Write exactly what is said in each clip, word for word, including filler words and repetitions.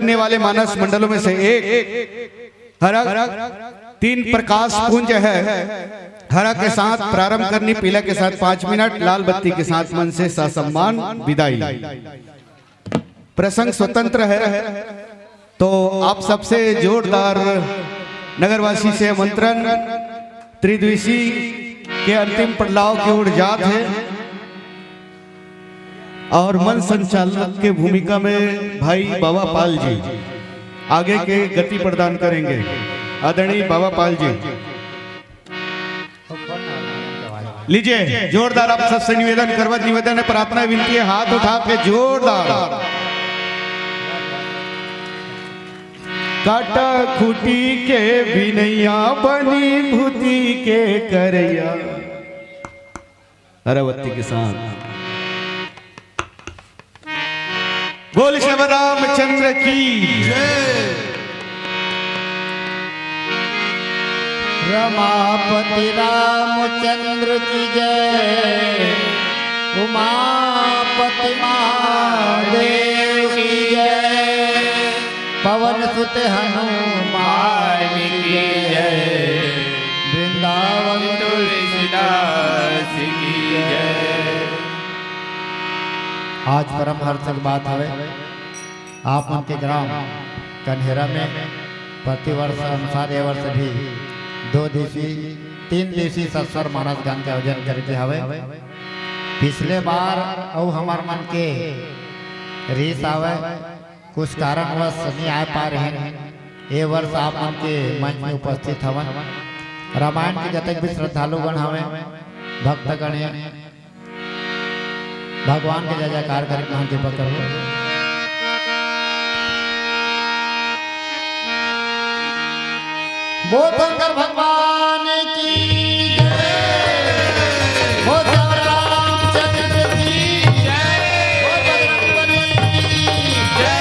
करने वाले मानस मंडलों में से एक हरा तीन प्रकाश पुंज है। हरा के साथ प्रारंभ करनी, पीला के साथ पाँच मिनट, लाल बत्ती के साथ मन से ससम्मान विदाई। प्रसंग स्वतंत्र है, तो आप सबसे जोरदार नगरवासी से आमंत्रण, त्रिदिवसीय के अंतिम पड़ाव की ओर जात है और मंच संचालक के भूमिका में भाई बाबा पाल जी आगे के गति प्रदान करेंगे। आदरणीय बाबा पाल जी। लीजिए, जोरदार आप सबसे निवेदन करवत, निवेदन है, प्रार्थना विनती है, हाथ उठा के जोरदार। काटा खूटी के बिनैया बनी भूती के करैया। अरावती के साथ। बोल श्री रामचंद्र की जय। रमापति रामचंद्र की जय, उमापति महादेव की जय, पवन सुत हनुमान की जय, वृंदावन तुलसीदास की जय। आज परम हर्ष के बात हवे, आप मन के ग्राम कन्हेरा में प्रतिवर्ष अनुसार ये वर्ष भी दो दिवसीय, तीन दिवसीय सत्संग मानस गान के आयोजन करे के हवे। पिछले बार अउ हमर मन के रीस आवे, कुछ कारणवश नहीं आ पा रहे हैं। ये वर्ष आप मन के मंच में उपस्थित हवन। रामायण के जतक भी श्रद्धालुगण हवे, भक्तगण हे, भगवान के जय जयकार करे के कृपा करहु। बोल शंकर भगवान की जय। बोल रामचंद्र की जय। बोल बजरंग बली की जय।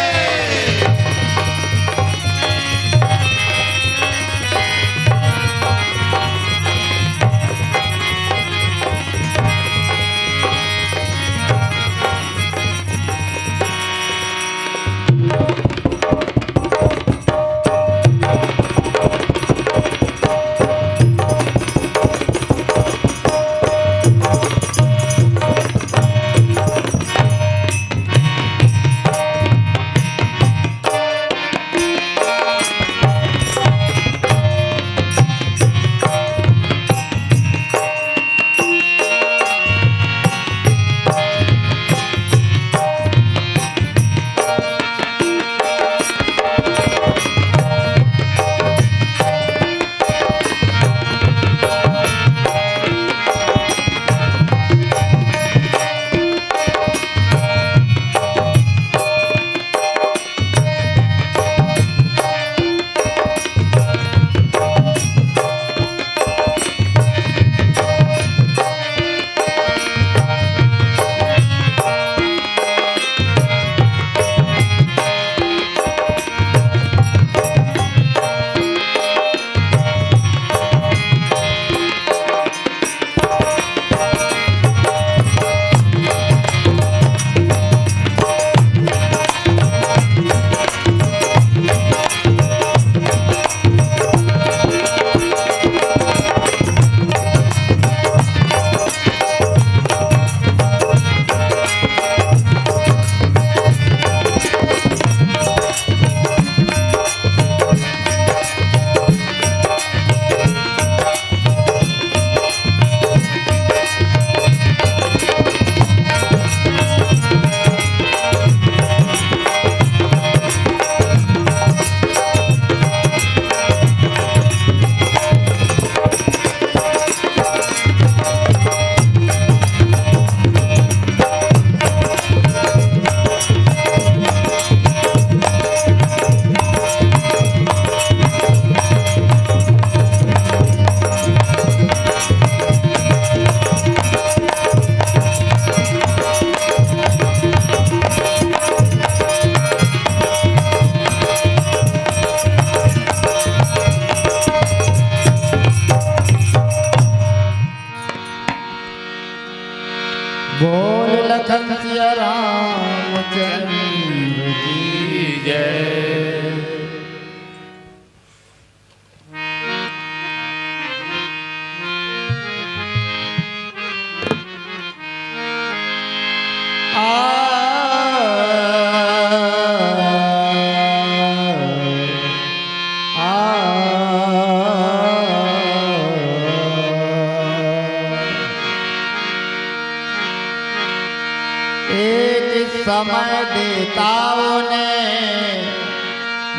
समय देता उन्हें,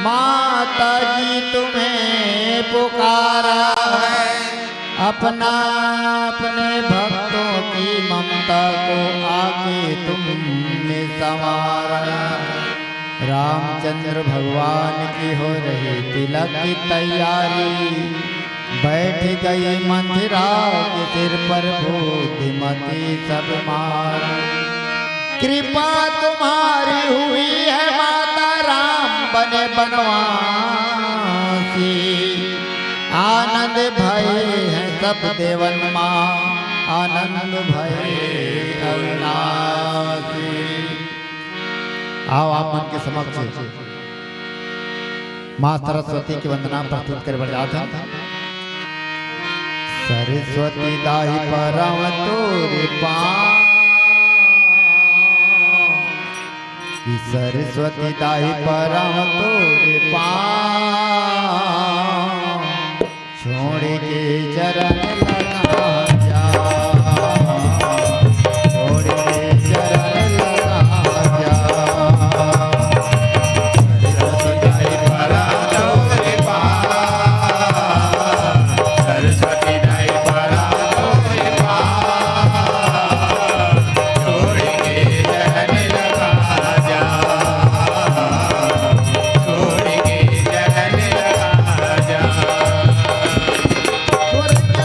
माता जी तुम्हें पुकारा है। अपना अपने भक्तों की ममता को आके तुमने संवारा। रामचंद्र भगवान की हो रही तिलक की तैयारी, बैठ गई मंदिरा के सिर पर बुद्धिमती सब मार। कृपा तुम्हारी हुई है माता, राम बने बनवासी। आनंद भये हैं सब देवन माँ, आनंद भये अविनाशी। आओ, आप मन के समक्ष माँ सरस्वती के वंदना प्रस्तुत करे बर जात हन। सरस्वती दाई परम तोरे पाँव, कि सरस्वती दाई परम तोरे पाँव, छोड़ के चरण लगा जा, छोड़ के चरण लगा जा। सरस्वती दाई परम तोरे पाँव, सरस्वती दाई परम तोरे पाँव, छोड़ के चरण लगा जा, छोड़ के चरण लगा जा। स्वर्ग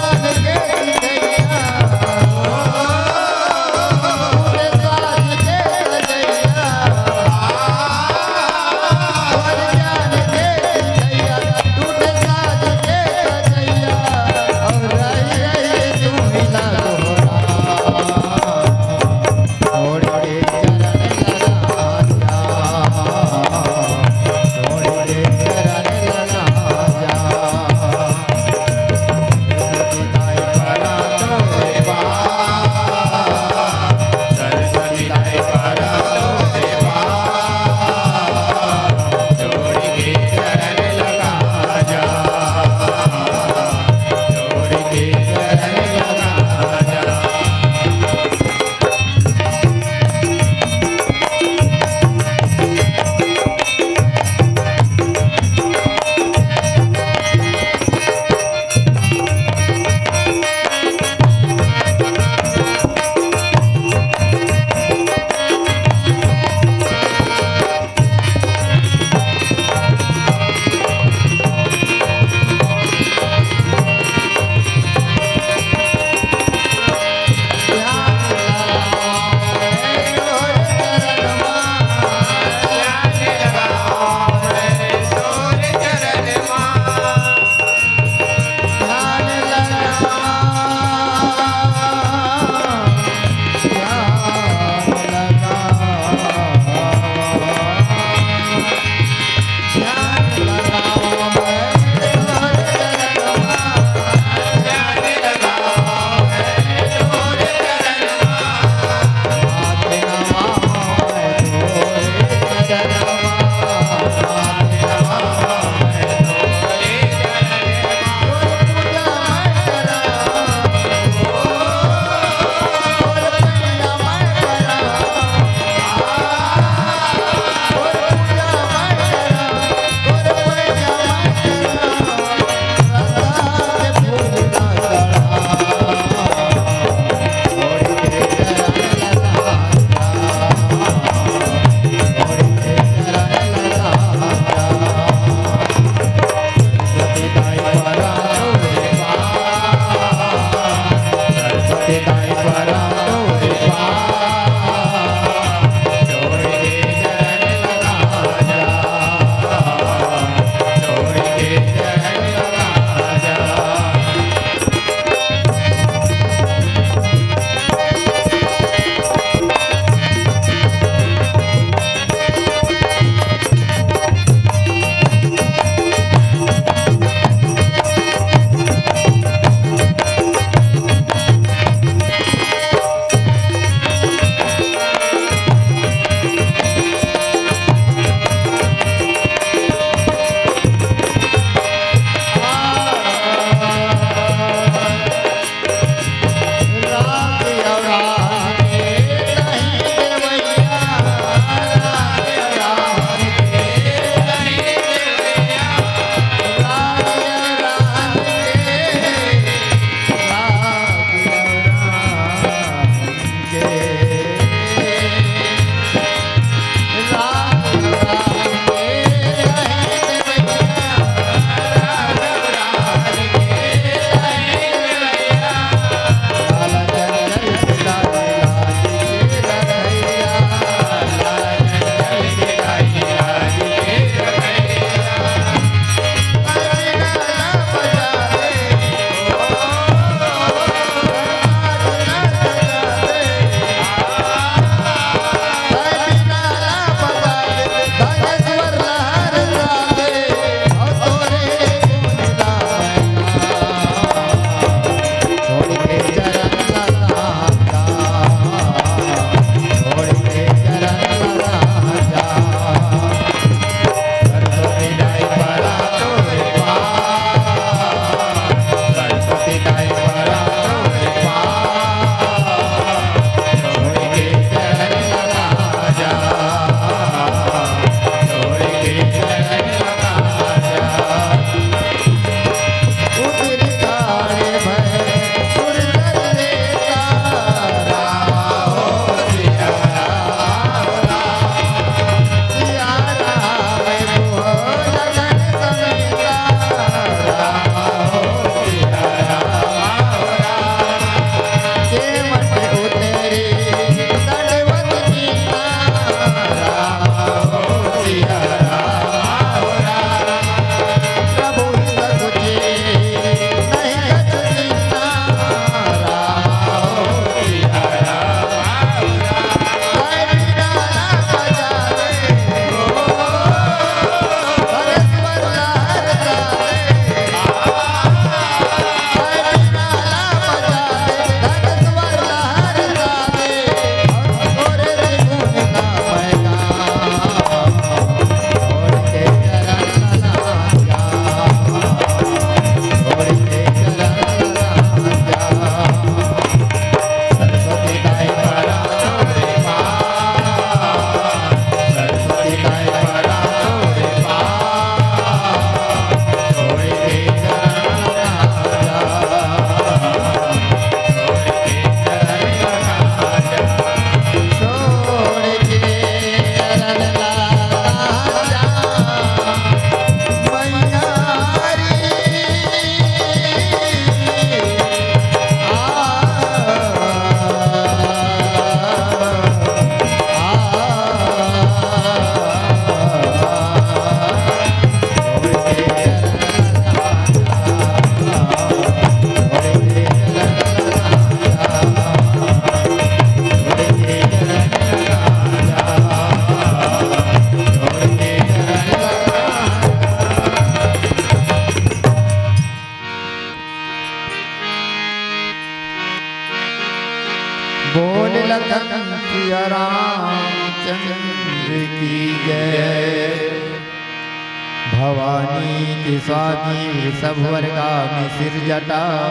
भवानी के स्वामी वृषभ वर गामी सिर जटा।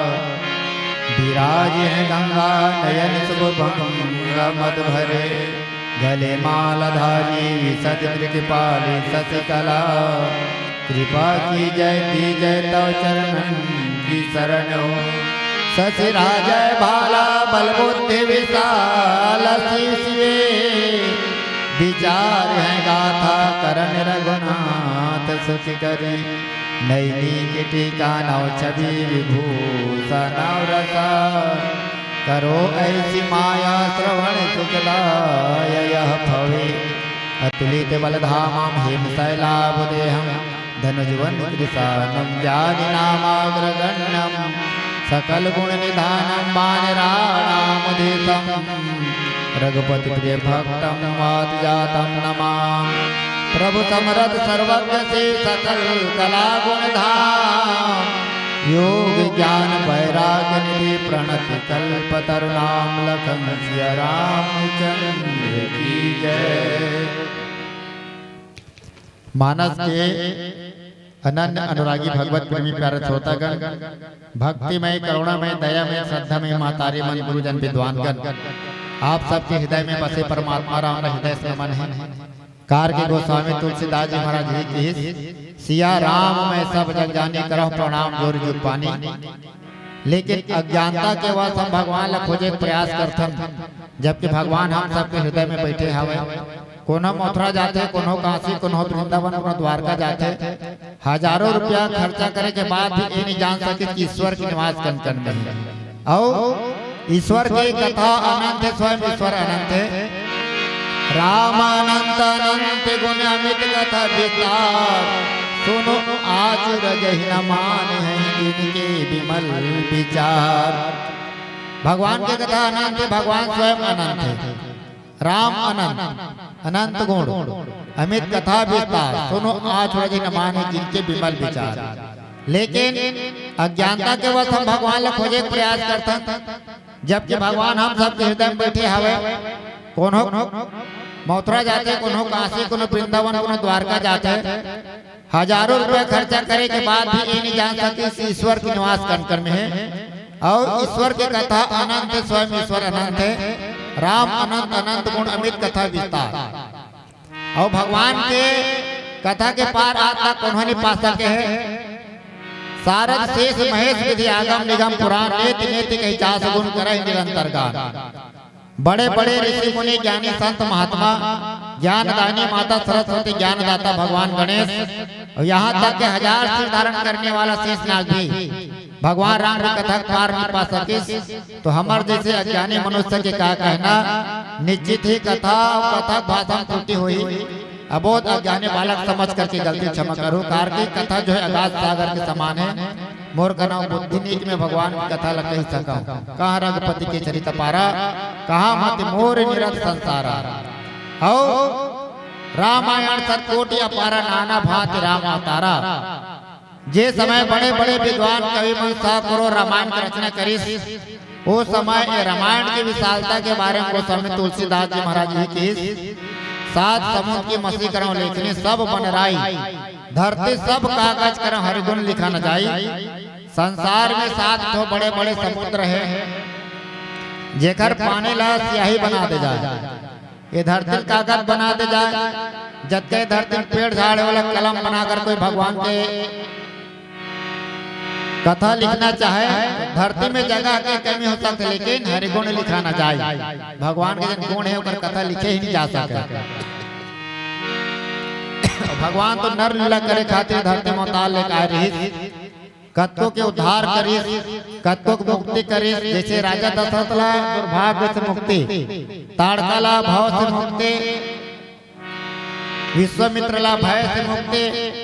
विराज हैं गंगा नयन शुभ भंग मद भरे। गले माला धारी विशद मृग पाली शशिकला। कृपा की जय दी जय तव चरणन की शरण हो। शशि राजय भाला बल बुद्धि विशाल शीश वे। विचार हैं गाथा करण रघुनाथ सुख करी। नैनी की टीका नव छवि विभूषण नव रसा। करो ऐसी माया श्रवण सुखदाय यह भवे। अतुलित बलधामम हेम शैलाभ देहम। धनुजवन कृशानम ज्ञानी नामाग्रगण्यम। सकल गुण निधानम वानराणाम देशम। रघुपति प्रिय भक्तम वात जातम नमाम। प्रभु समरथ सर्वज्ञ से सकल कला गुण धाम। योग ज्ञान वैराग्य निधि प्रणति कल्प तरुणाम लखन सिया रामचंद्र की जय। मानस के अनन्य अनुरागी भगवत प्रेमी प्यारे श्रोतागण, भक्तिमय करुणामय दयामय श्रद्धामय महतारी मन गुरुजन विद्वानगण, आप सबके हृदय में बसे परमात्मा राम हृदय से नमन है। कार के गोस्वामी तुलसीदास जी महाराज जी की सिया राम मैं सब जग जानी करहु प्रणाम जोर जुग पानी। लेकिन अज्ञानता के वश हम भगवान ला खोजे के प्रयास करथन, जबकि भगवान हम सबके हृदय में बैठे हवे। कोनो मथुरा जाथे, कोनो काशी, कोनो वृंदावन, कोनो द्वारका जाथे, हजारों रुपया खर्चा करे के बाद भी ये नहीं जान सके कि ईश्वर के निवास कन कन में है। अउ ईश्वर के कथा अनंत है, स्वयं ईश्वर अनंत है। राम अनंत अनंत गुण अमित कथा विस्तार। सुनो आचुर जहि न मानहै जिनके विमल विचार। भगवान के कथा अनंत है, भगवान स्वयं अनंत है। राम अनंत, अनंत गुण, अमित कथा विस्तार। सुनो आचुर जहि न मानहै जिनके विमल विचार। लेकिन अज्ञानता के वश हम भगवान ला खोजे के प्रयास करथन, जबकि भगवान हम सबके हृदय में बैठे हवे। कोनो मथुरा जाथे, कोनो काशी, कोनो वृंदावन, कोनो द्वारका जाथे, हजारों रुपया खर्चा करे के बाद भी ये नहीं जान सके कि ईश्वर के निवास कन कन में है। अउ ईश्वर के कथा अनंत है, स्वयं ईश्वर अनंत है। राम अनंत, अनंत गुण अमित कथा विस्तार। अउ भगवान के कथा के पार आज तक कोनो नहीं पा सके है। सारद शेष महेश विधि आगम निगम पुराण नेति नेति कहि चास गुण करहि निरंतर गान। बड़े बड़े ऋषि मुनि ज्ञानी संत महात्मा ज्ञानदानी माता सरस्वती ज्ञानदाता भगवान गणेश अउ यहाँ तक के हजार सिर धारण करने वाला शेषनाग भी भगवान राम के कथा के पार नहीं पा सकिस, तो हमर जैसे अज्ञानी मनुष्य के का कहना। निश्चित ही कथा अउ कथा के भाषा में त्रुटि होही। अबोध अज्ञानी बालक समझ करके गलती क्षमा करो, कार की कथा जो है अगाध सागर के समान है। मोर कना बुद्धि नीक में भगवान की कथा ला कहि सकव। कहाँ रघुपति के चरित पारा, कहाँ मति मोर निरत संसारा। अउ रामायण सतकोटि अपारा, नाना भांति राम अवतारा। जे समय बड़े-बड़े विद्वान कवि मन सैकड़ों रामायण के रचना करिस, ओ समय ए रामायण के विशालता के बारे में गोस्वामी तुलसीदास जी महाराज जी किहिस, "सात समुद्र की मसी करौं लेखनी सब बनराई, धरती सब कागज करौं हरिगुण लिखा न जाई।" संसार में सात ठो बड़े-बड़े समुद्र हे, जेकर पानी ला स्याही बना दे जाए। ये धरती ल कागज बना दे जाए, जतके धरती म पेड़ झाड़ हे, ओला कलम बनाकर कोई भगवान के कथा लिखना चाहे, धरती में जगह के कमी हो सकथे, लेकिन हरि गुण लिखा ना जाए। भगवान के जन गुण हे, ओकर कथा लिखे ही नहीं जा सकता। भगवान तो नर लीला करे खातिर धरती में अवतार लेके आए रहिस। कतको के उद्धार करिस, कतको के मुक्ति करिस, जैसे राजा दशरथ ला दुर्भाग्य से मुक्ति, ताड़का ला भव से मुक्ति, विश्वामित्र ला भय से मुक्ति,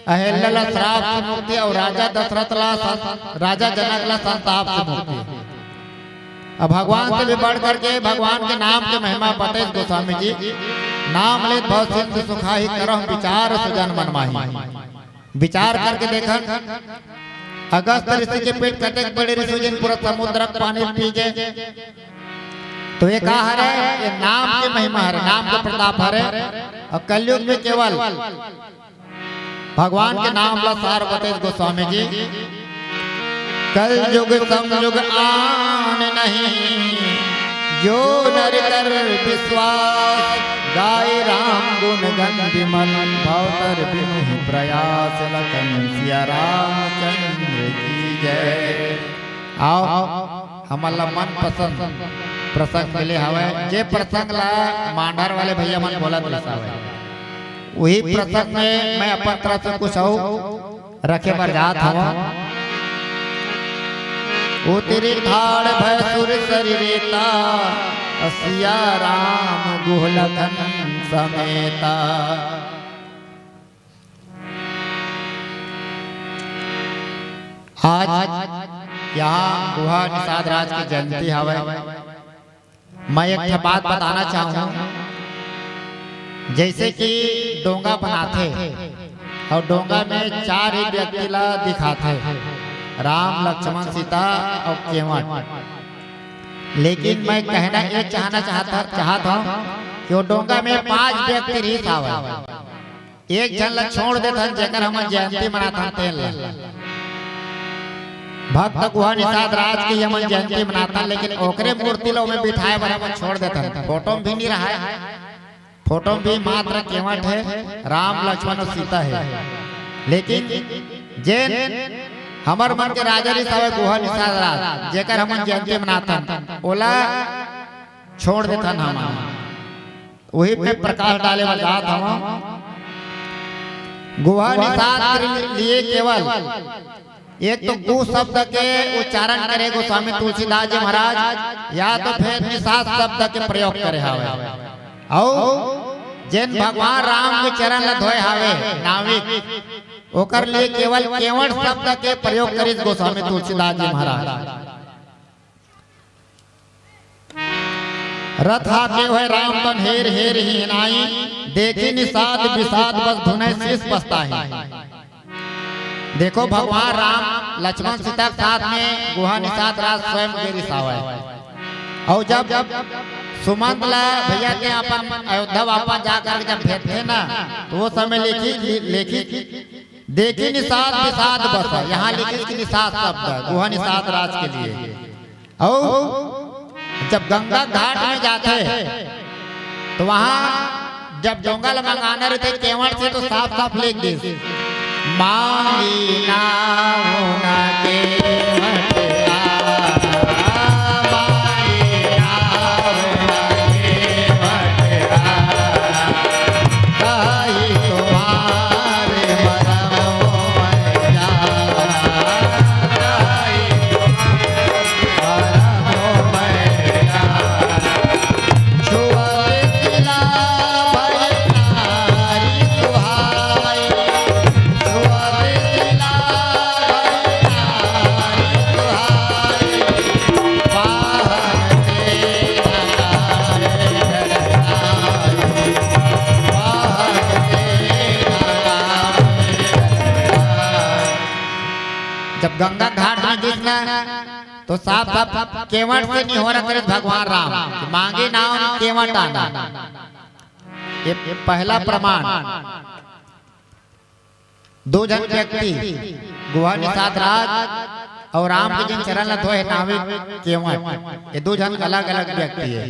अहल्या ला श्राप से मुक्ति अउ राजा दशरथ ला सं-, राजा जनक ला संताप से मुक्ति। अब भगवान से भी बढ़ करके भगवान के नाम के महिमा बताइस गोस्वामी जी, "नाम लेत भव सिंधु सुखाही, करहु विचार सुजन मन माही।" विचार करके देखन, अगस्त ऋषि के पेट कटे के पड़े ऋषि जिन पूरा समुद्र के पानी पी के, तो ये का हरे? ये नाम के महिमा हरे, नाम के प्रताप हरे। अउ कलयुग में केवल भगवान के नाम ला सार बतेस गोस्वामी जी। कलयुग समयुग आन नहीं, जो नर कर विश्वास। गाय राम गुण गण विमल, भवतर बिनु प्रयास। लखन सिया रामचंद्र की जय। आओ, हमन ला मनपसंद प्रसंग मिले हवय, जे प्रसंग ला मांडर वाले भैया मन बोलत रिहिस हवय, उही प्रसंग में मैं अपन तरफ से कुछ अउ रखे बर जात हवं। उतरी ठाड़ भय सुर सरी रेता, सिया राम गुह लखन समेता। आज यहाँ गुहा निषाद राज के जयंती हवय। मैं एक ठा बात बताना चाहूँ, जैसे कि डोंगा बनाथे और डोंगा में चार ही व्यक्ति ला दिखाथे, राम, लक्ष्मण, सीता और केवट। लेकिन मैं कहना ये चाहना चाहता, चाहत हूँ कि वो डोंगा में पांच व्यक्ति रिहिस हवय। एक झन ला छोड़ देथन, जेकर हमन जयंती मनाथन तेन ला। भक्त गुहा निषाद राज की हमन जयंती मनाथन, लेकिन ओकरे मूर्ति ला ओमे बिठाए बर हमन छोड़ देथन। फोटो में भी नहीं रहा है, फोटो में भी मात्र केवट है, राम, लक्ष्मण और सीता है। लेकिन जेन हमर मन के राजा रिहिस हवय गुहा निषाद राज, जेकर हमन जयंती मनाथन, ओला छोड़ देथन हमन। उही पे प्रकाश डाले बर जात हवं। गुहा निषाद के लिए केवल एक तो गु शब्द के उच्चारण करे गोस्वामी तुलसीदास जी महाराज, या तो फिर निषाद शब्द के प्रयोग करे हवय। अउ जेन भगवान राम के चरण ला धोए हवे नाविक, ओकर लिए केवल केवट शब्द के प्रयोग करिस गोस्वामी तुलसीदास जी महाराज। रथ हाके होय राम तन हेर हेर ही नाई, देखी निषाद विषाद बस धुनय शीश पछताही। देखो भगवान राम लक्ष्मण सीता के साथ में गुहा निषाद राज स्वयं गे रिहिस हवय। अउ जब सुमंत ला भैया के अपन अयोध्या वापस जा करके जब भेजथे ना, तो वो समय लेखी, लेखी देखी निषाद विषाद बस, यहाँ लिखिस कि निषाद शब्द गुहा निषाद राज के लिए। अउ जब गंगा घाट में जाथे तो वहाँ जब डोंगा ल मंगाना रहिथे केवट से तो साफ साफ लिख दिस, मांगी नाव न केवट आ, मांगी नाव न केवट आ। ताई तुम्हारे मरम मैया, ताई तुम्हारे मरम मैया। छुआ दिला भाई नारी तुम्हारी, छुआ दिला भाई नारी तुम्हारी। जब गंगा घाट में गिस ना, तो साफ साफ केवट से निहोरा करिस भगवान राम, मांगी नाव न केवट आना। ये पहला प्रमाण। दो झन व्यक्ति, गुहा निषाद राज अउ राम के जिन चरण ला धोए नाविक केवट, ये दो झन अलग-अलग व्यक्ति हे।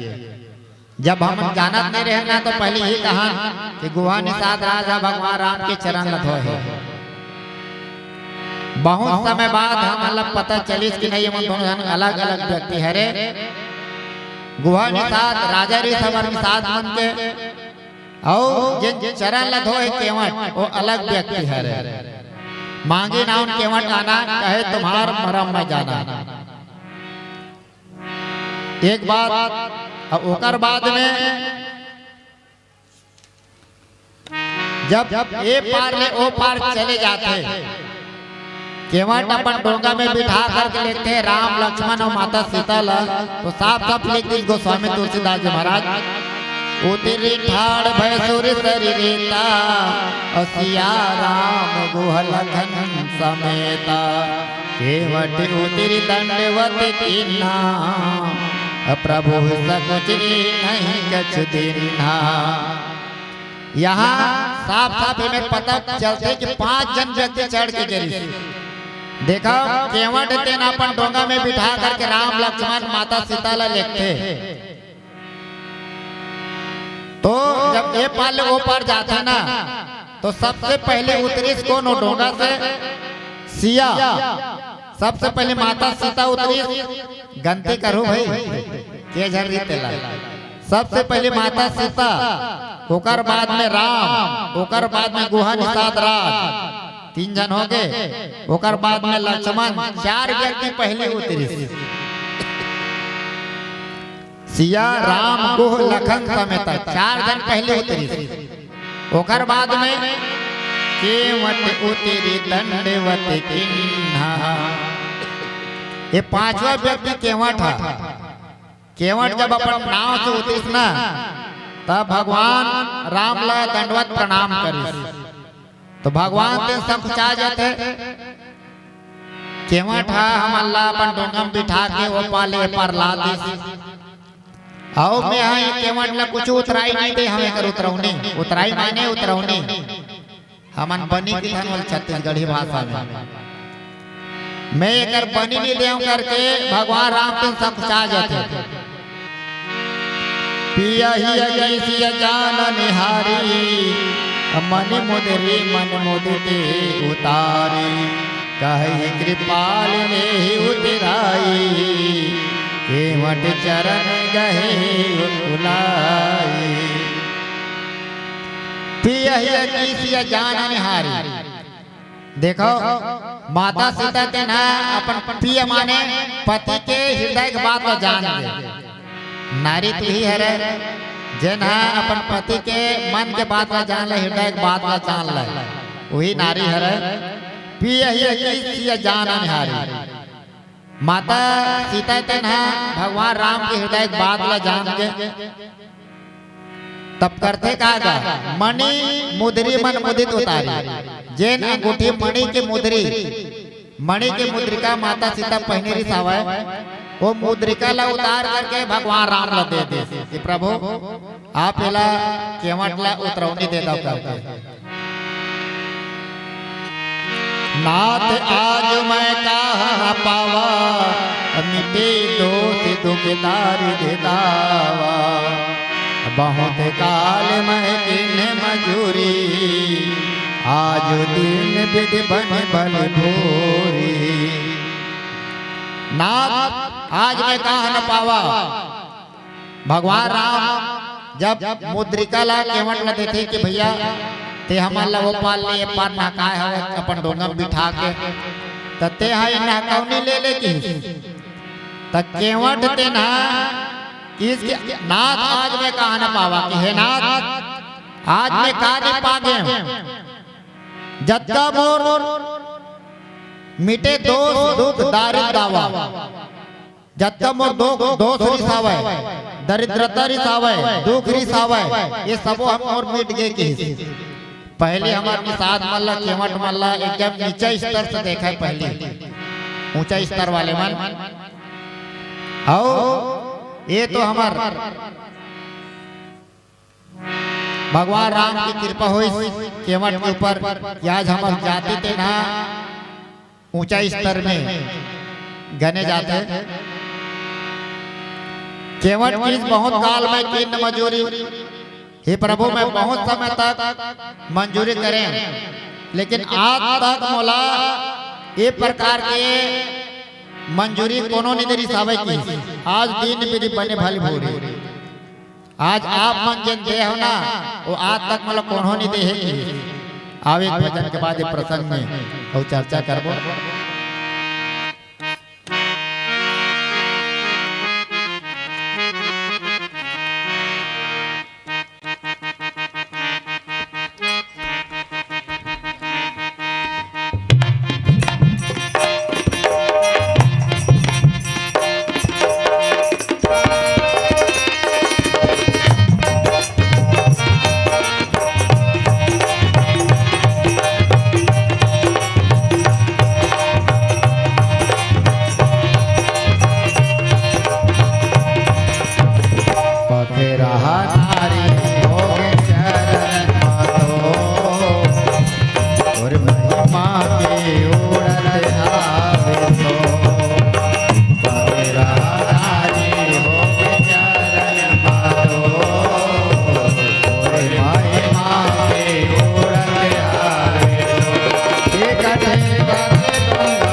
जब हम जानत नहीं रहे ना, तो पहले ही कहन कि गुहा निषाद राज ह भगवान राम के चरण ला धोए हे। बहुत समय बाद हमन ला पता चलिस कि नहीं, ये मन दोनों झन अलग-अलग व्यक्ति हरे। गुहा निषाद राजा रिहिस हमर निषाद मन के, अउ जेन चरण ला धोए केवट, वो अलग व्यक्ति हरे। मांगी नाव न केवट आना, कहे तुम्हार मरम मैं जाना। एक बात, अउ ओकर बाद में जब ए पार ले ओ पार चले जाथे, केवट अपन डोंगा में बिठा करके लेथे राम, लक्ष्मण अउ माता सीता ला, तो साफ साफ लिख दिस गोस्वामी तुलसीदास जी महाराज, उतरी ठाड़ भय सुर सरी रेता, अउ सिया राम गुह लखन समेता। केवट उतरी दंडवत कीन्हा, प्रभु सकुच नहीं कछु दीन्हा। यहाँ साफ साफ एमे पता चलथे कि पांच झन व्यक्ति चढ़ के गे रिहिस। देखव, केवट तेन अपन डोंगा में बिठा करके राम, लक्ष्मण, माता सीता ला लेगथे। तो जब ए पार ले ओ पार जाथे ना, तो सबसे पहले उतरिस कोन ओ डोंगा से? सिया। सबसे पहले माता सीता उतरिस। गनती करहू भाई, के झन रिहिस तेला। सबसे पहले माता सीता, ओकर बाद में राम, ओकर बाद में गुहा निषाद राज, तीन झन हो गे। ओकर बाद में लक्ष्मण, चार व्यक्ति पहले उतरिस। सिया, राम, गुह, लखन समेत चार झन पहले उतरिस। ओकर बाद में केवट उतरी दंडवत किन्हा। ये पांचवा व्यक्ति केवट हा। केवट जब अपन नाव से उतरिस ना, तब भगवान राम ला दंडवत प्रणाम करिस। तो भगवान तेन संकुचा जाथे। केवट हा हमन ला अपन डोंगा में बिठा के ओ पार ले ए पार ला दिस। अउ मैं हा ए केवट ला कुछु उतराई नइ दे हंव, एकर उतरौनी। उतराई माने उतरौनी। हमन बनी कथन ओला छत्तीसगढ़ी भाषा में। मैं एकर बनी नइ देंव करके भगवान राम तेन संकुचा जाथे। पिया हिया की सिया जान निहारी, मनि मुदरी मन मुदित उतारी। कहहि कृपाल नेहि उतराई, केवट चरण गहे उलाई। पिया हिया की सिया जान निहारी। देखव, माता सीता तेन ह अपन पिया माने पति के हृदय के बात ला जान गे। नारी तो उही हरे, जेन ह अपन पति के मन के बात ला जान ले, हृदय के बात ला जान ले, उही नारी हरे। पिया हिया की सिया जान निहारी। माता सीता तेन ह भगवान राम के हृदय के बात ला जान गे। तब करथे का गा? मणि मुदरी मन मुदित उतारी। जेन अंगूठी मणि के मुदरी, मणि के मुद्रिका माता सीता पहिने रिहिस हवय, वो मुद्रिका ला उतार करके भगवान राम ला दे दे कि प्रभु, आप एला, केवट ला उतरौनी दे दव करके। नाथ आज मैं कहा पावा, मिटे दोष दुख दारिद दावा। बहुत काल मैं किन्ह मजूरी, आज दीन विधि बन बल भूरी। नाथ आज मैं कहा न पावा, भगवान राम जब मुद्रिका ला केवट ला देथे कि भैया, ते हमन ला ओ पार ले ए पार नहकाय हवय अपन डोंगा म बिठा के, त ते ह ए नहकौनी ले ले किहिस। त केवट तेन ह किहिस कि नाथ आज मैं कहा न पावा, कि हे नाथ, आज मैं का नइ पा गे हंव, जतका मोर मिटे दोष दुख दारिद दावा। जतका मोर दो-, दोष रिस हावय, दरिद्रता रिस हावय, दुख रिस हावय, ये सबो ह मोर मिट गे किहिस। पहली हमर निषाद मन ला, केवट मन ला एकदम नीचा स्तर से देखय पहली, ऊंचा स्तर वाले मन। अउ ये तो हमर भगवान राम के कृपा होइस केवट के ऊपर कि आज हमर जाति तेन ह ऊंचा स्तर में गने जाथे। केवट किहिस बहुत काल मैं कीन मजूरी, हे प्रभु, मैं बहुत समय तक मंजूरी करें, लेकिन आज तक मोला ए प्रकार के मंजूरी कोनो नइ दे रिस हावय किहिस। आज दीन विधि बने भल भूरी। आज आप मन जेन दे हव ना, वो आज तक मोला कोनो नइ दे हे किहिस। आव एक भजन के बाद ये प्रसंग में अउ चर्चा करबो। के उड़त आवे तो, बगरा नारी होके चरण मारो। तोरे महिमा के उड़त आवे तो, एक ठे बगरा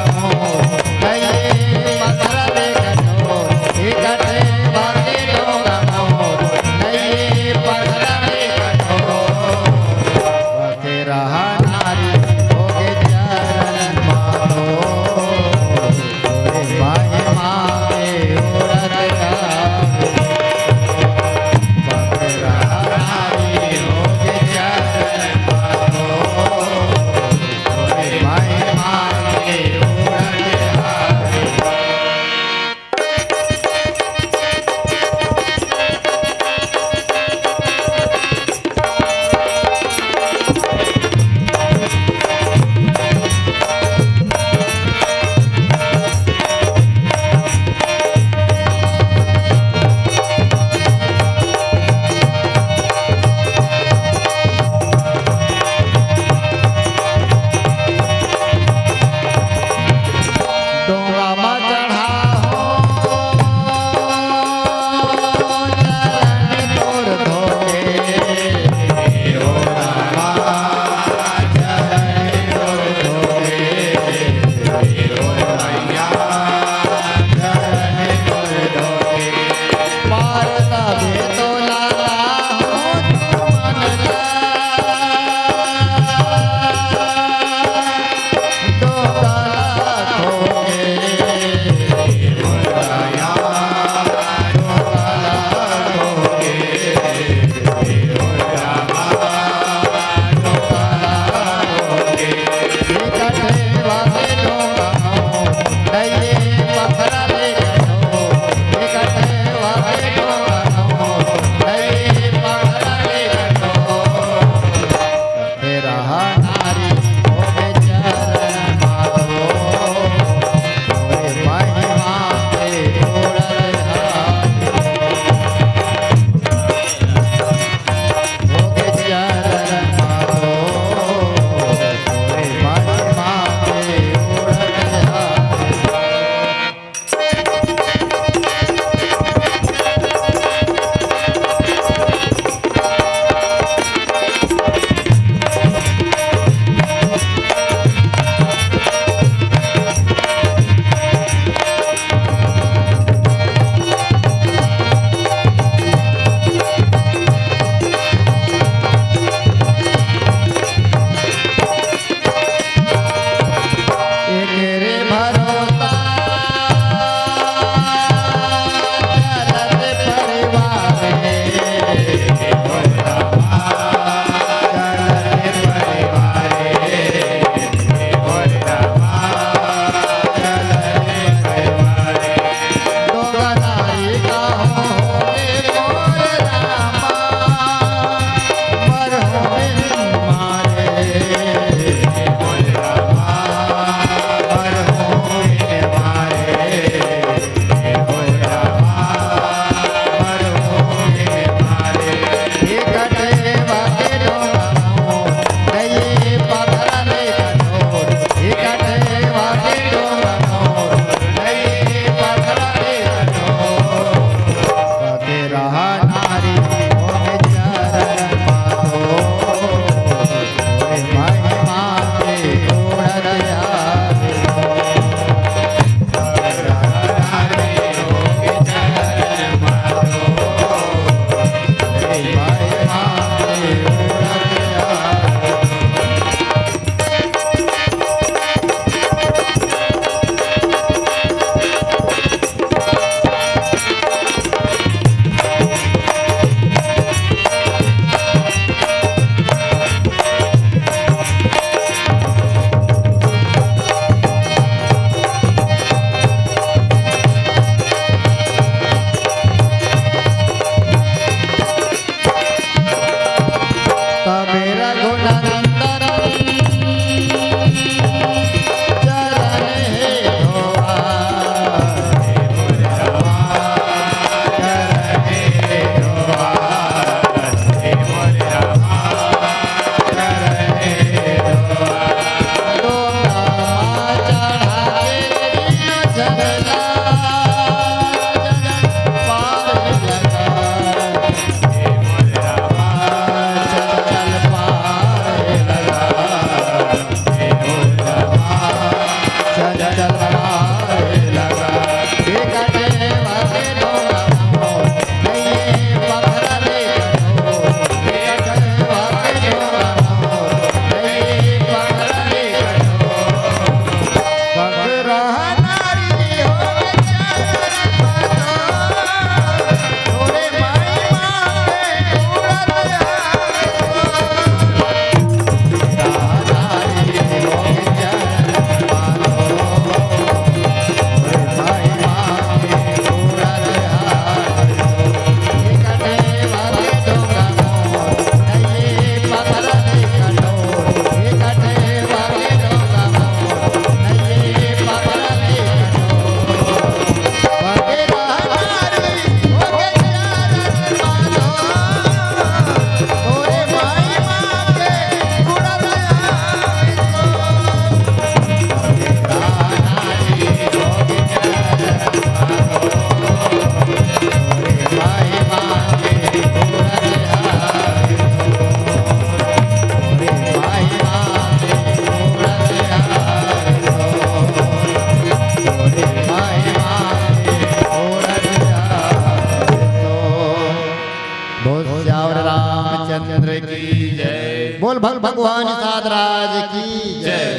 भल भगवान साधराज की जय।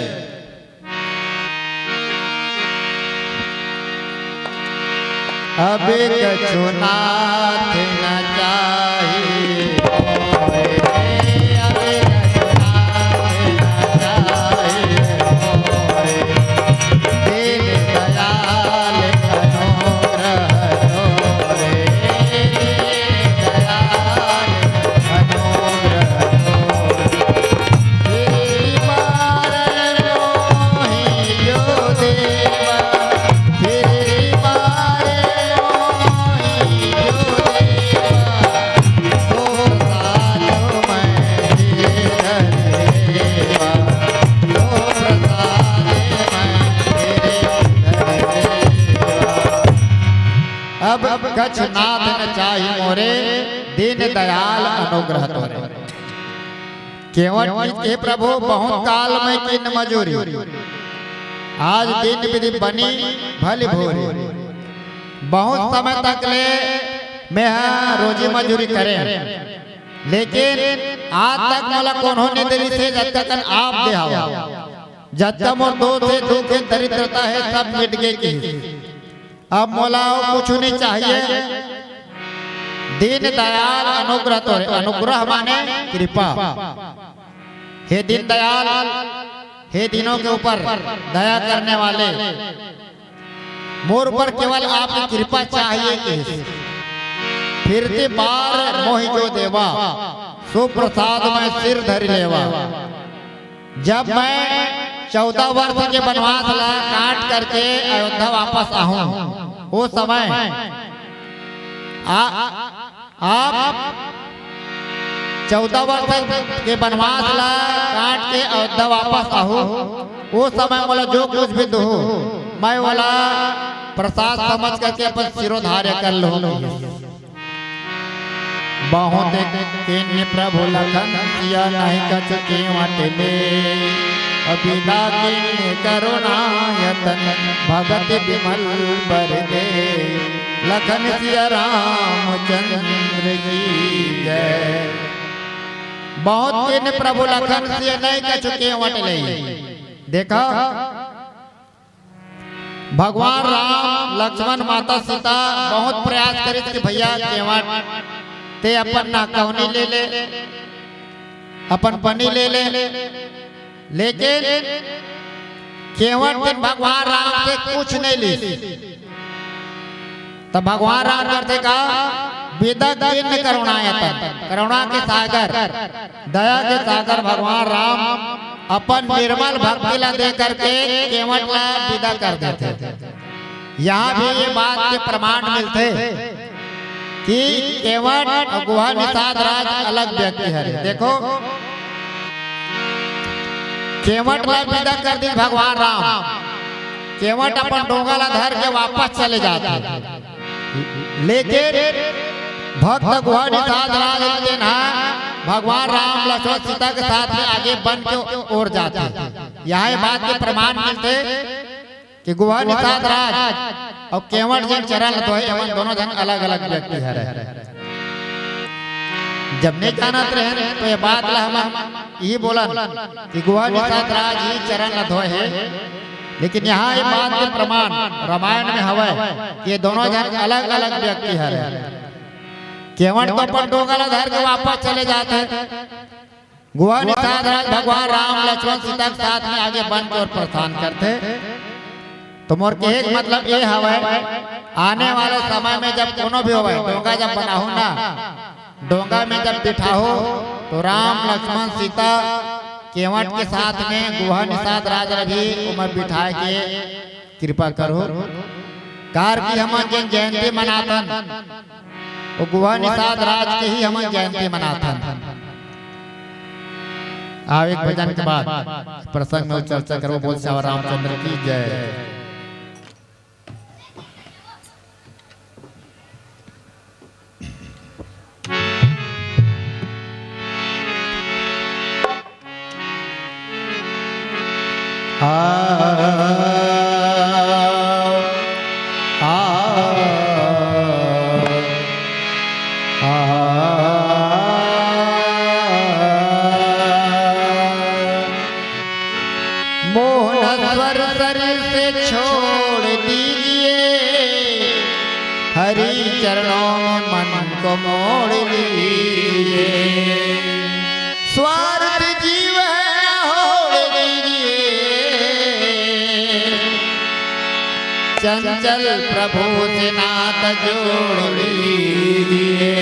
अब कछु नाथ न चाही मोरे, अब कछु नाथ न चाही मोरे। दीन दयाल अनुग्रह तोरे, दीन दयाल अनुग्रह तोरे। फिर मारे मोहि जो देवा, फिर मारे मोहि जो देवा। अब कछु नाथ न चाही मोरे, दीन दयाल अनुग्रह तोरे। केवट जी के प्रभु बहुत काल में कीन मजूरी, आज दिन विधि बनी भली भोरी। बहुत समय तक ले मैं हा रोजी मजूरी करे, लेकिन आज तक मोला कोनो नइ दे रिहिसे जतका कन आप दे हव। जतका मोर दोष हे, दुख हे, दरिद्रता हे, सब मिट गे किहिस। अब मोला अउ कुछु नइ चाहिए। दीन दयाल अनुग्रह तोरे, अनुग्रह माने कृपा। हे दीन दयाल, हे दीनों के ऊपर दया करने वाले, मोर ऊपर केवल आपकी कृपा चाहिए किहिस। फिरती बार मोहि जो देवा, सुप्रसाद में सिर धरि लेवा। जब मैं चौदह वर्ष के वनवास ला काट करके अयोध्या वापस आहूं, वो समय आ, आप चौदह वर्ष के वनवास ला काट के अयोध्या वापस आहू, वो समय मोला जो कुछ भी दू, मैं वोला प्रसाद समझ करके अपन सिरोधार्य कर लूँ। बहुत कीन्ह प्रभु लखन सिया, नहीं कछु केवट ले। अबिदा कीन्ह करुणायतन, भगत बिमल बर दे। लखन सिया रामचंद्र की जय। बहुत कीन्ह प्रभु लखन सिया, नहीं कछु केवट ले। देखा, भगवान राम, लक्ष्मण, माता सीता बहुत प्रयास करिस कि भैया केवट ते अपन नाकौनी ले ले, अपन पनी ले ले, लेकिन केवट दिन भगवान राम से कुछ नहीं लीस। तब भगवान राम करथे का, बिदा कीन्ह करुणायतन, करुणा के सागर, दया के सागर भगवान राम अपन निर्मल भक्ति ला दे करके केवट ला बिदा कर देथे। यहाँ भी ये बात के प्रमाण मिलथे कि केवट अउ गुहा निषाद राज अलग व्यक्ति हरे। देखो, केवट ला बिदा कर दिस भगवान राम, केवट अपन डोंगा ला धर के वापस चले जाथे। लेकिन भक्त गुहा निषाद राज तेन हा भगवान राम लक्ष्मण सीता के साथ में आगे बन के ओर जाथे। यहाँ ये बात के प्रमाण मिलथे कि गुहा निषाद राज अउ केवट जेन चरण ल धोए, एमन दोनों झन अलग-अलग व्यक्ति हरे। जब नइ जानत रहेन, तो ये बात ल हम इही बोलन कि गुहा निषाद राज ही चरण ल धोए हे, लेकिन यहाँ ये बात के प्रमाण रामायण में हवय कि ये दोनों झन अलग-अलग व्यक्ति हरे। केवट तो अपन डोंगा ल धर के वापस चले जाथे, गुहा निषाद राज भगवान राम, लक्ष्मण, सीता के साथ में आगे बन के ओर प्रस्थान करथे। तो मोर कहे के मतलब ये हवय, आने वाले समय में जब कोनो भी होवय, डोंगा जब बनाहू ना, डोंगा में जब बिठाहू, तो राम, लक्ष्मण, सीता, केवट के साथ में गुहा निषाद राज ल भी ओमा बिठाए के कृपा करहू। कार की हमन जेन जयंती मनाथन, वो गुहा निषाद राज के ही हमन जयंती मनाथन। आओ, एक भजन के बाद प्रसंग में चर्चा करबो। बोल सियावर रामचंद्र की जय। स्वर शरीर से छोड़ दीजिए, हरि चरणों में मन को मोड़ लीजिए। स्वार्थ जीव है, होड़ दीजिए, चंचल प्रभु से नात जोड़ लीजिए।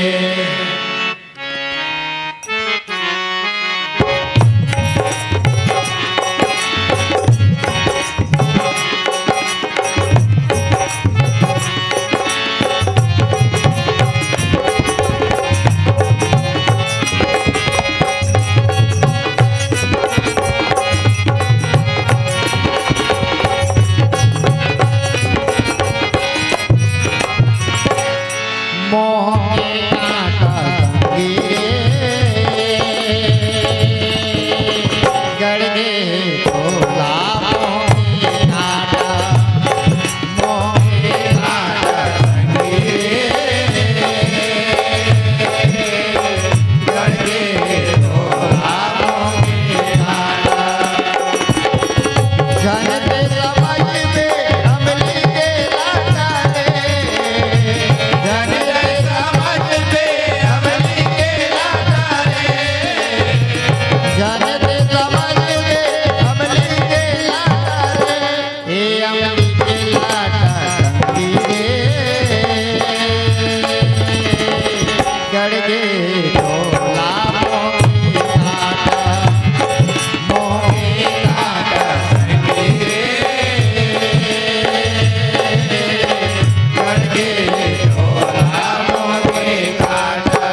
मोह के कांटा संगी रे, गड़ गे तोला मोह के कांटा। ए अमली के लाटा संगी रे, गड़ गे तोला मोह के कांटा, मोह के कांटा संगी रे, गड़ गे तोला मोह के कांटा।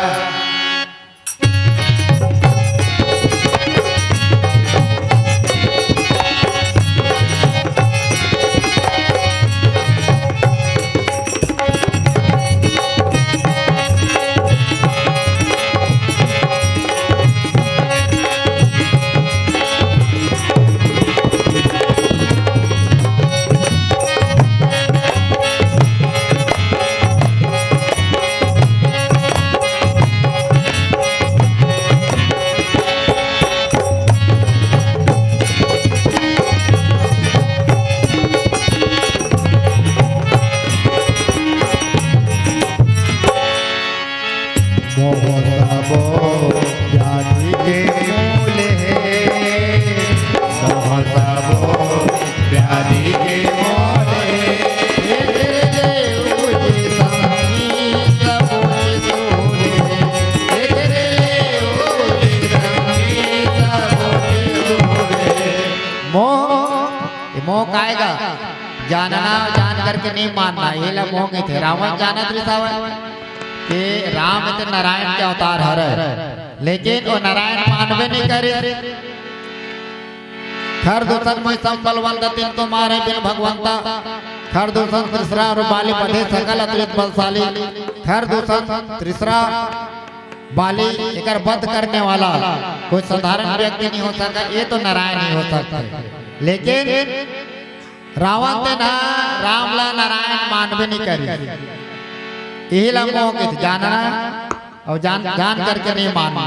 मोह सबो व्याधि के मूल हे, मोह सबो व्याधि के मूल हे। एकर ले उठे संगी सबो के सूर हे, एकर ले उठे संगी सबो के सूर हे। मोह, ये मोह काय गा? जानना, जान करके नहीं मानना, ये ला मोह कहिथे। रावण जानत रिहिस हवय कि राम तो नारायण के अवतार हरय, लेकिन वो नारायण मानबे नहीं करे। खर दूषण मोहि सम बलवंत, तिनतो मारहिं बिनु भगवंता। खर दूषण तृष्णा अउ बाली, बधे सकल अतुलित बलशाली। खर दूषण तृष्णा बाली एकर वध करने वाला कोई साधारण व्यक्ति नहीं हो सकता, ये तो नारायण ही हो सकता है। लेकिन रावण ते ना राम ला नारायण मानबे नहीं करी। यही ला मोह के जानना और जान, जान करके नहीं मानना।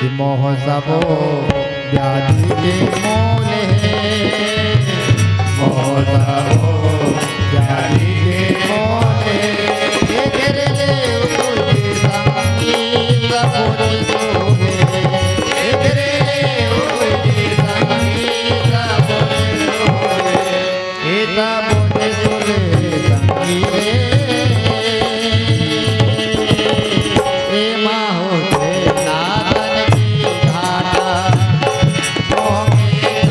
कि मोह सबो व्याधि के मूल हे, मोह सबो व्याधि के मूल हे। एकर ले उठे संगी सबो के सूर हे, एकर ले उठे संगी सबो के सूर हे। ए सबो के सूर संगी रे, ए माहो से नादन की घाटा, मोह के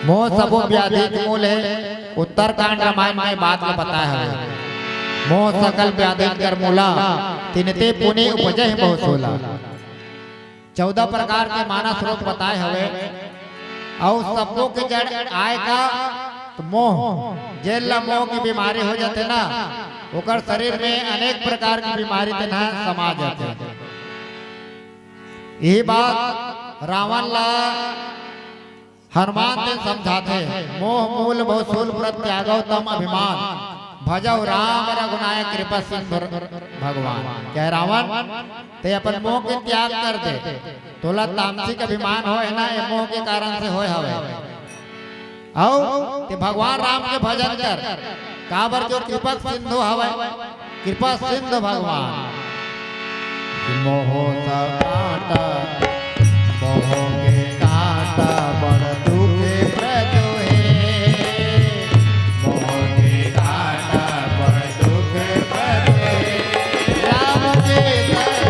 मोह सबो व्याधि के मूल हे। उत्तरकांड रामायण में बात ल बताए हवे, मोह सकल व्याधि कर मूला, तिनते पुनि उपजहि बहु शूला। चौदह प्रकार के मानस रोग बताए हवे, अउ सबो के जड़ आय का, त मोह। जेन ल मोह के बीमारी हो जाथे ना, ओकर शरीर में अनेक प्रकार के बीमारी तेन ह समा जाथे। यही बात रावण ला हनुमान तेन समझाथे, "मोह मूल बहु शूल व्रत त्यागव तम अभिमान, भजव राम रघुनायक कृपा सिंधु भगवान।" कहे, "रावण, तें अपन मोह के त्याग कर दे, तोला तामसिक अभिमान होय ना, ये मोह के कारण से होय हवे। अउ तें भगवान राम के भजन कर, काबर जो कृपा सिंधु हवय, कृपा सिंधु भगवान।" मोह सब कांटा, मोह के कांटा बड़ दुख प्रद हे। मोह के कांटा बड़ दुख प्रद हे। राम के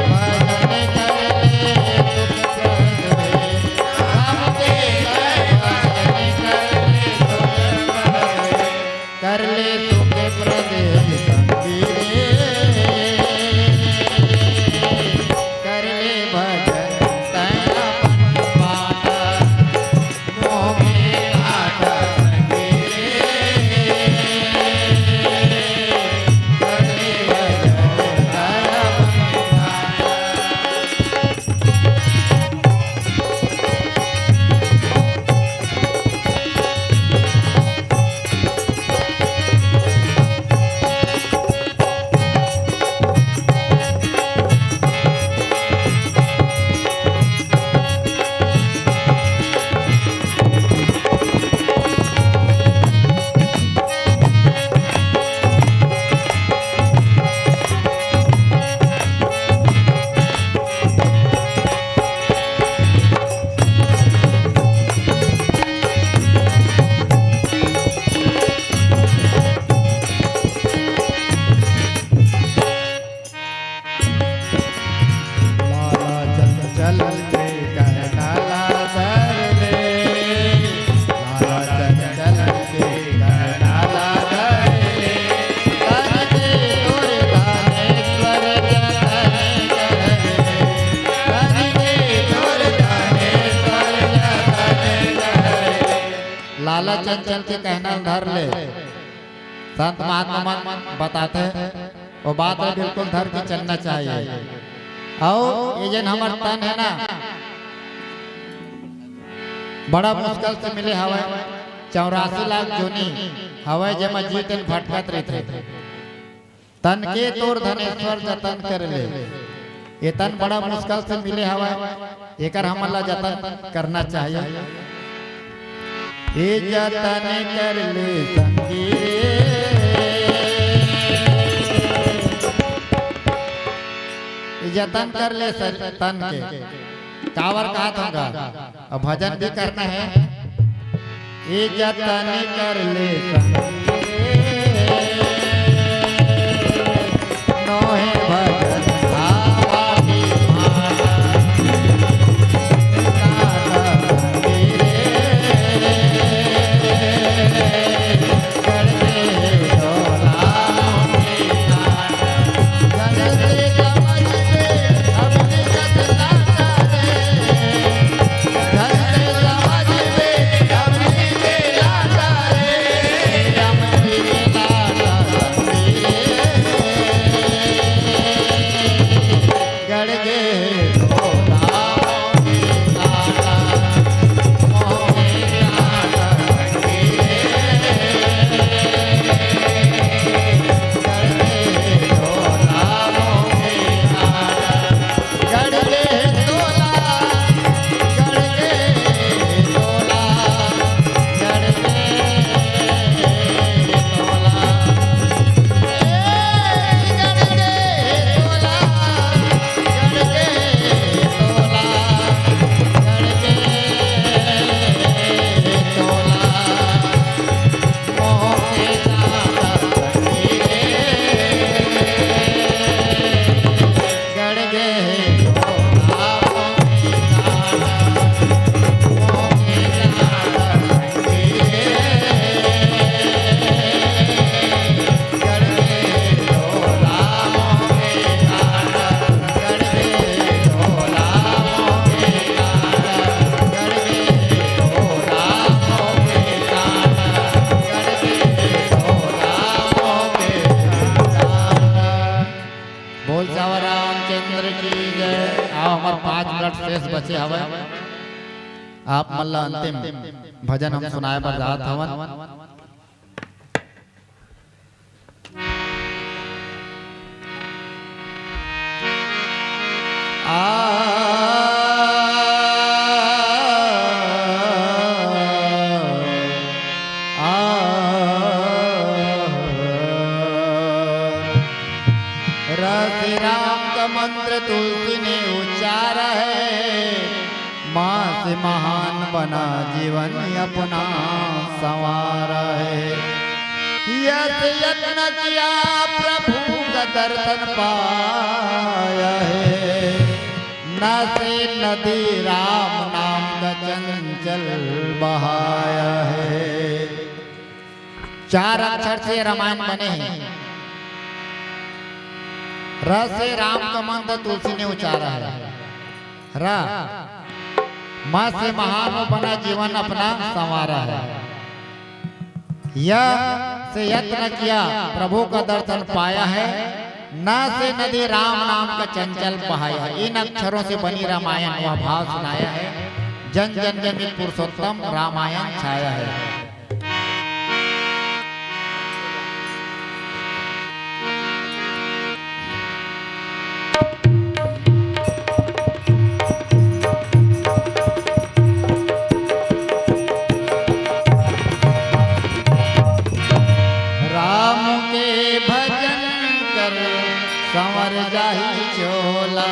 भजन कर ले सुख प्रद हे। राम के भजन कर ले सुख प्रद हे। कर ले सुख प्रद संगी रे, कर ले भजन तैं अपन पाटा, मोह में घाटा संगी रे, कर ले भजन तैं अपन पाटा। लाला चंचल के कहना ला धर ले, लाला चंचल के कहना ला धर ले, तन के तोर धनेश्वर जतन कर ले, तन के तोर धनेश्वर जतन कर ले। लाला चंचल के कहना ल धर ले। संत महात्मा मन बताथे, वो बात ल बिल्कुल धर के चलना चाहिए। अउ ये जेन हमर तन हे ना, बड़ा मुश्किल से मिले हवय, चौरासी लाख जोनी हवय, जेमा जीव तेन भटकत रहिथे। तन के तोर धनेश्वर जतन कर ले। ये तन बड़ा मुश्किल से मिले हवय, एकर हमन ला जतन करना चाहिए। ये जतन कर ले संगी रे, ये जतन कर ले सर-, तन के। काबर कहत हंव गा? अब भजन भी करना हे। ये जतन कर ले संगी रे, नोहे भजन भावा की माला। बचे हवय। आप मन ला अंतिम भजन हम सुनाए बर जात हवन। आ, आ, रस राम का मंत्र तुलसी ने उच्चारा है, माँ से महान बना जीवन अपना संवारा है। यश यत्न किया प्रभु का दर्शन पाया है, नसे नदी राम नाम का चंचल बहाया है। चार अक्षर से रामायण बने हे। र से राम का मंत्र तुलसी ने उचारा है। र, म से महान बना जीवन अपना संवारा है। य से यत्न किया प्रभु का दर्शन पाया है। न से नदी राम नाम का चंचल बहाया है। इन अक्षरों से बनी रामायण वह भाव सुनाया है। जन जन में पुरुषोत्तम रामायण छाया है। राम के भजन कर संवर जाही चोला।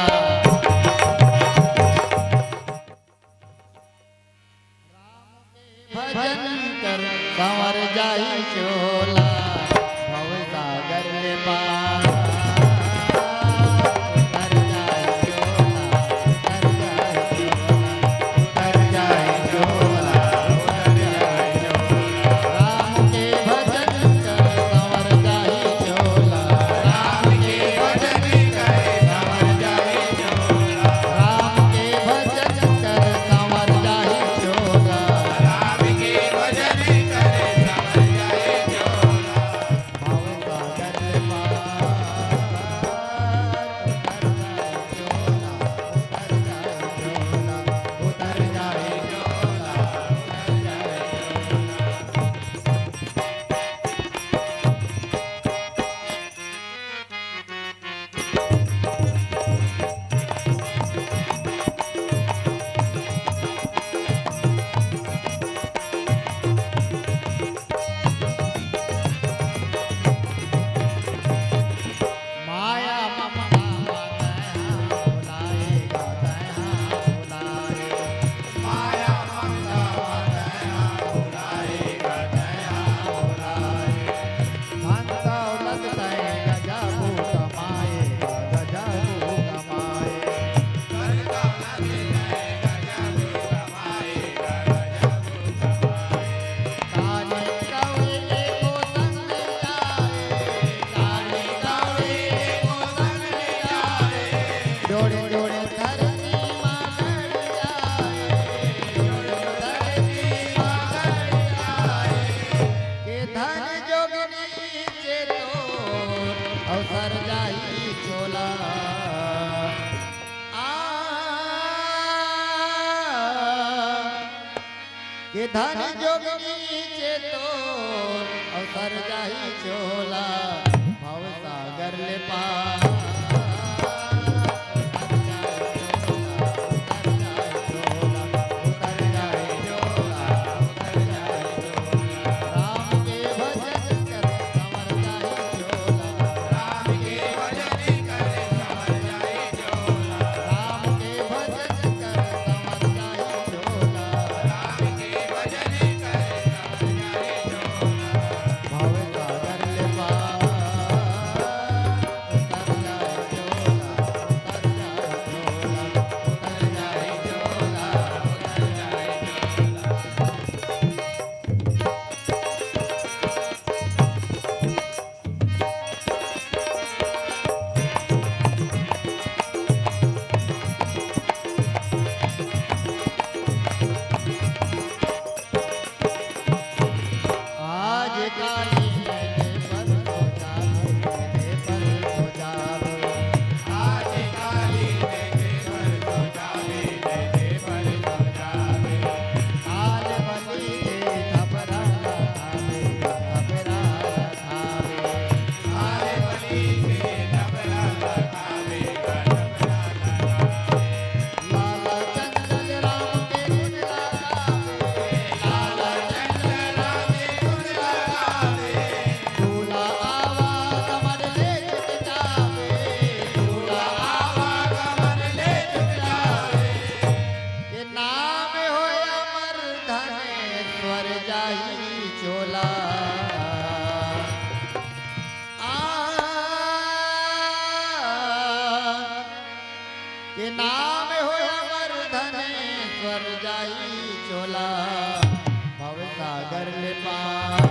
भजन कर संवर जाही चोला, भव सागर ले पार। के धन जोगनी चेतोर, अउ सर जाही चोला, भव सागर ले पार। चोला। आ, के नाम हो अमर धनेश्वर जाई चोला, भव सागर ले पार।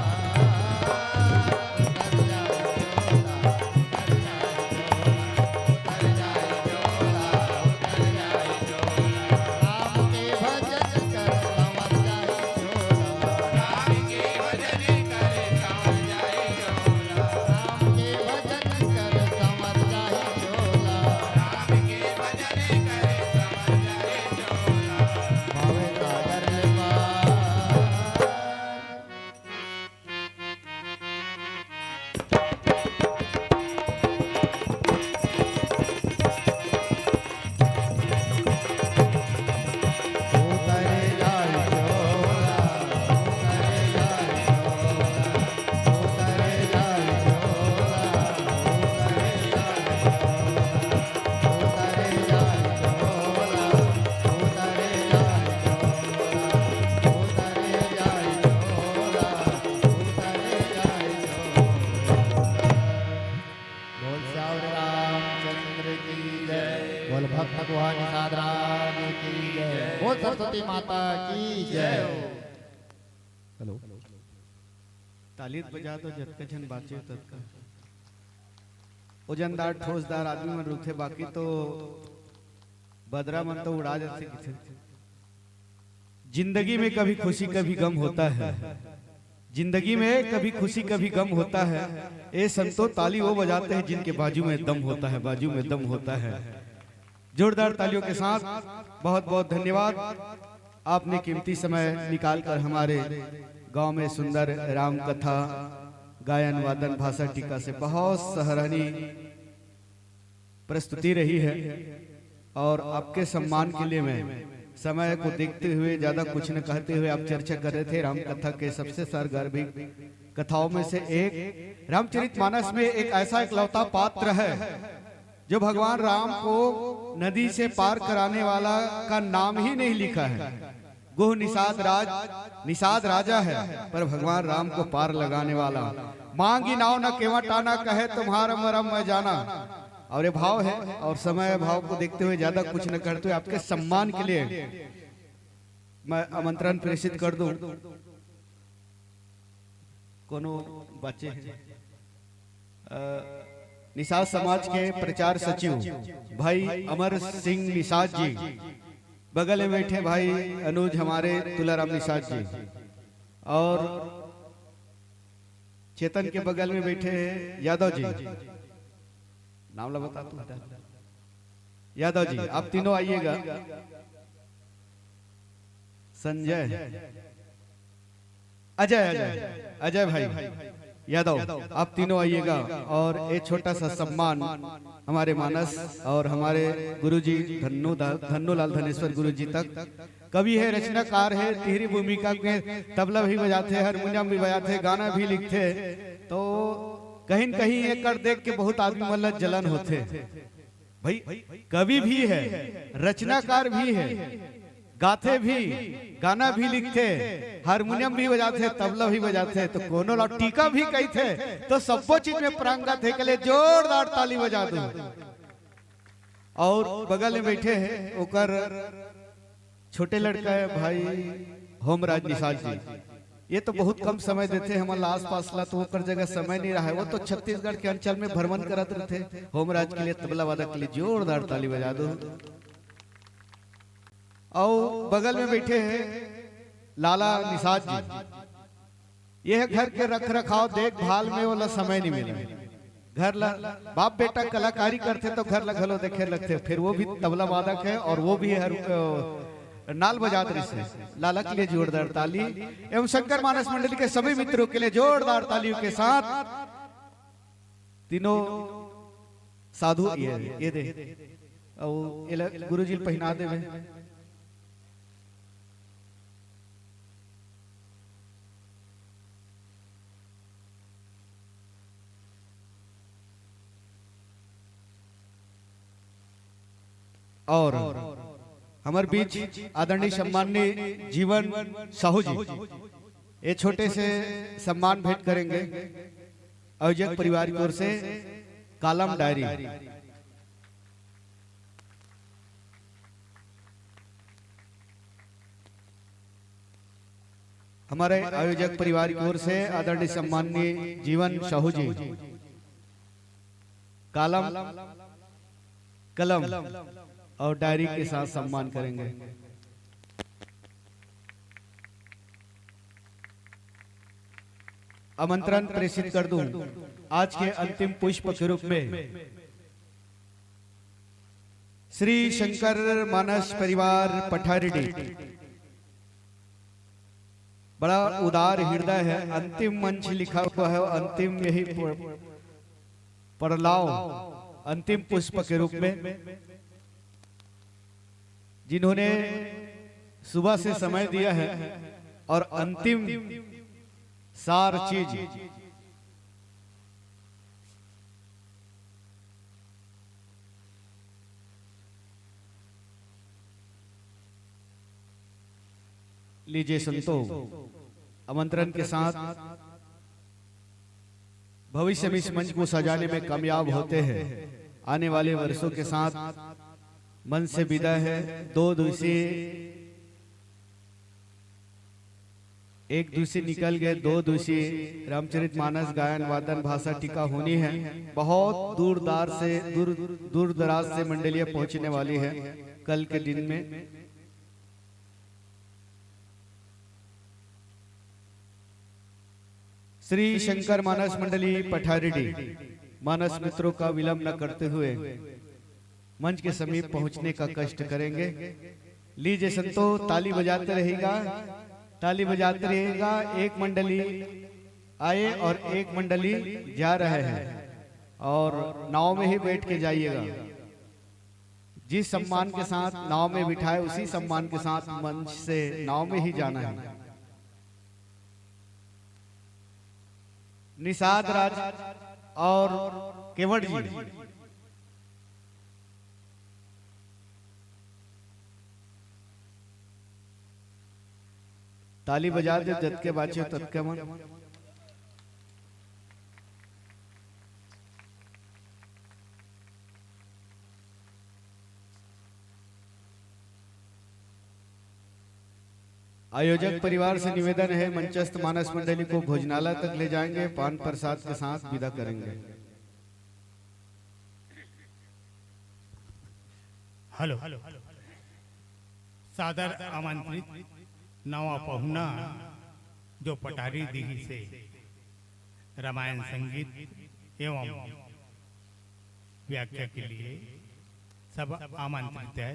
बोल श्यावर रामचंद्र की जय। बोल भक्त गुहा निषाद राज की जय। बोल सरस्वती माता की जय। हेलो। ताली बजा तो जतका झन बाचे ततका। ओजनदार ठोसदार आदमी मन रुथे, बाकी तो बदरा मन तो उड़ा जाथे किथे। जिंदगी में कभी खुशी कभी गम होता है, जिंदगी में कभी खुशी कभी गम होता है। ए संतो, ताली वो बजाते हैं जिनके बाजू में दम होता है, बाजू में दम होता है। जोरदार तालियों के साथ बहुत बहुत धन्यवाद, आपने कीमती समय निकालकर हमारे गांव में सुंदर राम कथा, गायन वादन, भाषा टीका से बहुत सराहनीय प्रस्तुति रही है। और आपके सम्मान के लिए मैं समय को देखते हुए, ज्यादा कुछ न कहते हुए, आप चर्चा कर रहे थे राम कथा के सबसे सारगर्भिक कथाओं में से एक। रामचरितमानस में एक ऐसा इकलौता पात्र है जो भगवान राम को नदी से पार कराने वाला का नाम ही नहीं लिखा है। गुह निषाद राज, निषाद राजा है, पर भगवान राम को पार लगाने वाला। मांगी नाव न केवा टाना, कहे तुम्हारा मरम मैं जाना। और ये भाव है, और समय भाव को देखते हुए ज्यादा कुछ न करते हुए आपके सम्मान के लिए मैं आमंत्रण प्रेषित कर दूं। कोनो बच्चे हैं, अ, निषाद समाज के प्रचार सचिव भाई अमर सिंह निषाद जी, बगल में बैठे भाई अनुज हमारे तुलाराम निषाद जी, और चेतन के बगल में बैठे हैं यादव जी, नाम ला बता तू हटा। यादव जी, आप तीनों आइएगा। संजय, अजय, अजय, अजय भाई यादव, आप तीनों आइएगा। और एक छोटा सा सम्मान हमारे मानस और हमारे गुरुजी धन्नू दा-, धन्नूलाल धनेश्वर गुरुजी तक। कवि है, रचनाकार है, तिहरी भूमिका के तबला भी बजाते, हारमोनियम भी बजाते, गाना भी लिखते। तो कहीं न कहीं एकर देख के बहुत आदमी मन ला जलन होथे। भाई, कवि भी है, रचनाकार भी है, गाथे भी, गाना भी लिखथे, हारमोनियम भी बजाथे, तबला भी बजाथे, तो कोनो ला टीका भी कहिथे, तो सब्बो चीज में पारंगत हे। कले जोरदार ताली बजा दो। और बगल में बैठे हैं ओकर छोटे लड़का है भाई होमराज निषाद जी, ये तो बहुत कम समय देथे हमन ला आसपास ला, तो ओकर जगह समय नहीं रहा है। वो तो छत्तीसगढ़ के अंचल में भ्रमण करत रहथे। होमराज के लिए, तबला वादक के लिए जोरदार ताली बजा दो। और बगल में बैठे हैं लाला निषाद जी, ये घर के रख रखाव देखभाल में ओला समय नहीं मिले। घर ला, बाप बेटा कलाकारी करथे तो घर ला घलो देखे लगथे। फिर वो भी तबला वादक है और वो भी हर, अ, नाल बजात रहिसे। लाला के लिए जोरदार ताली एवं शंकर मानस मंडली के सभी मित्रों के लिए जोरदार तालियों के साथ तीनों साधु ये, ये दे, अउ एला गुरुजी ल पहिना देवे। और हमर बीच आदरणीय सम्माननीय जीवन साहू जी, ये छोटे से सम्मान भेंट करेंगे आयोजक परिवार की ओर से। Column diary. हमारे आयोजक परिवार की ओर से आदरणीय सम्माननीय जीवन साहू जी कालम, कलम और डायरी के साथ सम्मान करेंगे। आमंत्रण प्रेषित कर दूं। आज के अंतिम पुष्प के रूप में श्री शंकर मानस परिवार पठारडी, बड़ा उदार हृदय है। अंतिम मंच लिखा हुआ है, अंतिम यही प-, पड़लाव, अंतिम पुष्प के रूप में जिन्होंने सुबह से समय दिया है और अंतिम सार चीज। लीजिए संतो, आमंत्रण के साथ भविष्य में इस मंच को सजाने में कामयाब होते हैं। आने वाले वर्षों के साथ मंच से विदा है। दो दिवसीय, एक दिवसीय निकल गए, दो दिवसीय रामचरित मानस गायन वादन भाषा टीका होनी है। बहुत दूर दार से, दूर, दूर दराज से मंडलियां पहुंचने वाली है कल के दिन में। श्री शंकर मानस मंडली पठारेडी मानस मित्रों का विलंब न करते हुए मंच के समीप पहुंचने का कष्ट करेंगे। लीजिए संतो, ताली बजाते रहेगा, ताली बजाते रहेगा। एक मंडली आए और एक मंडली जा रहे हैं और नाव में ही बैठ के जाइएगा। जिस सम्मान के साथ नाव में बिठाए, उसी सम्मान के साथ मंच से नाव में ही जाना है। निषाद राज और केवट जी, ताली बजा दे, जतके बाचे हो ततके मन। आयोजक परिवार से निवेदन है, मंचस्थ मानस मंडली को भोजनालय तक ले जाएंगे, पान प्रसाद के साथ विदा करेंगे। हेलो, सादर आमंत्रित नवा पहुना जो पठारी दिहिसे रामायण संगीत एवं व्याख्या के लिए सब आमंत्रित है।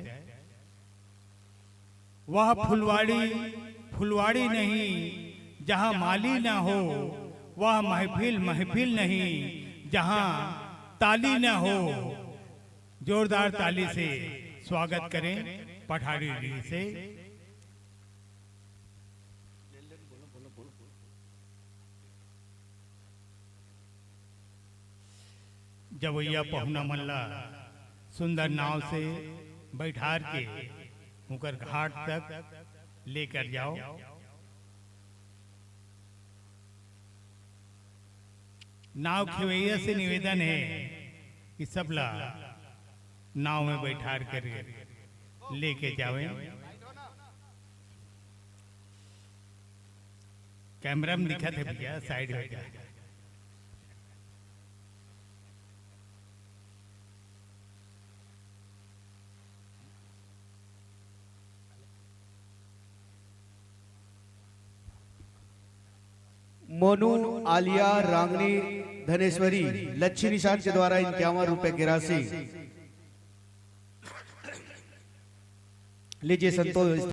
वह फुलवाड़ी फुलवाड़ी नहीं जहाँ माली ना हो, वह महफिल महफिल नहीं जहाँ ताली ना हो। जोरदार ताली से स्वागत करें पठारी जी से। जवैया पहुना मन ला सुंदर नाव से बैठार के उनकर घाट तक लेकर जाओ। नाव खेवैया से निवेदन है कि सबला नाव में बैठार कर लेके जावे। कैमरा में दिखा थे भैया, साइड हो जाए। मोनू, आलिया, रांगनी, धनेश्वरी लच्छी निषाद के द्वारा इक्यावन रुपए की राशि। लीजिए संतोष।